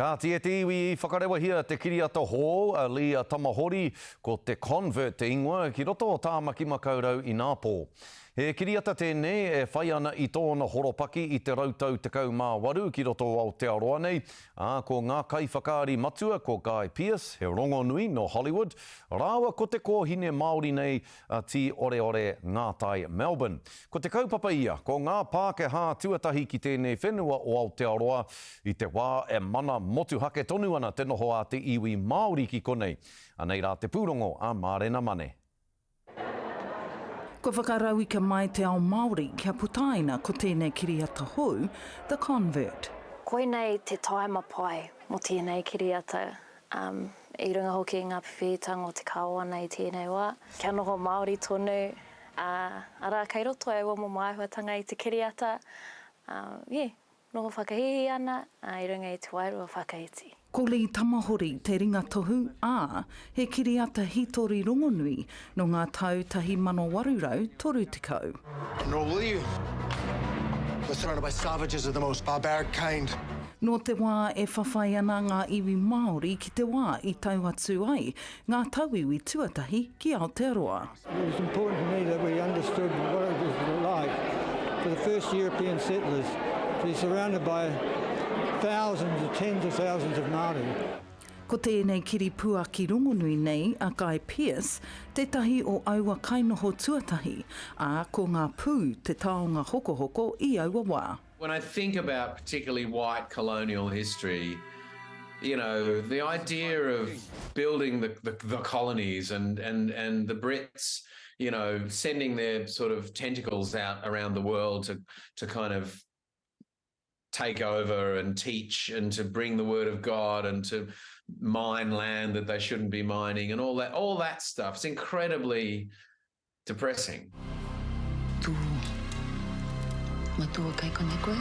Kāti e te iwi i whakarewahia te kiriata hou a Lee Tamahori, ko te Convert te ingoa, ki roto o Tāmaki Makaurau inapō. He kiriata tēnei e whai ana i tōna horopaki i te rautau 18 ki roto o Aotearoa nei, ā, ko ngā kaiwhakaari matua ko Guy Pearce, he rongonui nō Hollywood, rāua ko te kōhine Māori nei a Tīoreore Ngātai Melbourne. Ko te kaupapa ia, ko ngā Pākehā tuatahi ki tēnei whenua o Aotearoa i te wā e mana motuhake tonu ana te noho a te iwi Māori ki konei. Anei rā te pūrongo a Mārena Mane. Kua whakarauika mai te ao Māori kia putaina ko tēnei kiriata hou, The Convert. Koinei te taima pai mō tēnei kiriata i runga hoki i ngā pipihitanga o te Kāwana i tēnei wā, kia noho Māori tonu, ā, arā, kei roto aua momo āhuatanga i te kiriata, ā, yeah, noho whakahīhī ana, ā, i runga i te wairua whakaiti. Ko Lee Tamahori te ringatohu, ā, he kiriata hītori rongonui nō ngā tau 1830. Nor will you. We're surrounded by savages of the most barbaric kind. Nō te wā e whawhai ana ngā iwi Māori ki te wā i tau atu ai ngā tauiwi tuatahi ki Aotearoa. It was important to me that we understood what it was like for the first European settlers to be surrounded by thousands or tens of thousands of Māori. Ko tēnei kiripuaki rongonui nei a Guy Pearce tētahi o aua kainoho tuatahi, ā, ko ngā pū te taonga hokohoko i aua wā. When I think about particularly white colonial history, you know, the idea of building the, the, the colonies and, and, and the Brits, you know, sending their sort of tentacles out around the world to, to kind of take over and teach and to bring the word of God and to mine land that they shouldn't be mining and all that all that stuff. It's incredibly depressing. Tū. Matua kei konei koe?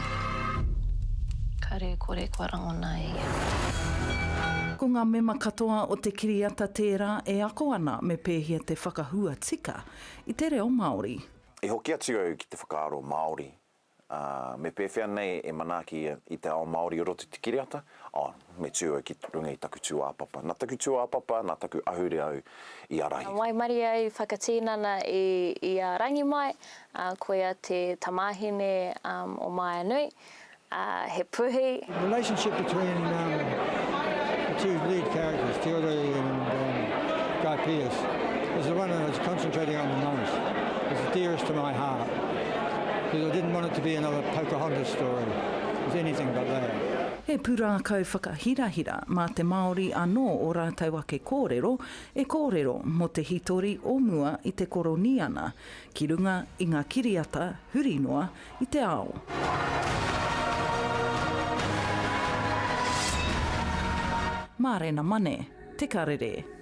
Kare kore kua rangona e ia. Ko ngā mema katoa o te kiriata tērā e ako ana me pēhea te whakahua tika i te reo Māori. I hoki atu au ki te whakaaro Māori Ā, me pēwhea nei e manaaki i te ao Māori o roto i te kiriata? Ā, me tū au ki runga i taku tūāpapa. Nā taku tūāpapa, nā taku ahurea au i ārahi. Waimarie au i whakatinana i a Rangimai, ā, koia te tamāhine o Maia-nui, ā, he puhi. The relationship between the two lead characters, Te Ore and Guy Pearce, is the one I was concentrating on the most. It's the dearest to my heart. Because I didn't want it to be another Pocahontas story. It was anything but that. He pūrākau whakahirahira mā te Māori anō ō rātou ake kōrero e kōrero mō te hitori o mua i te koroniana ki runga i ngā kiriata huri noa i te ao. Mārena Mane, Te Karere.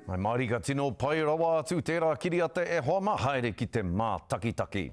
Mai mārika tino pai rawa atu tērā kiriata e hoa mā, haere ki te mātakitaki.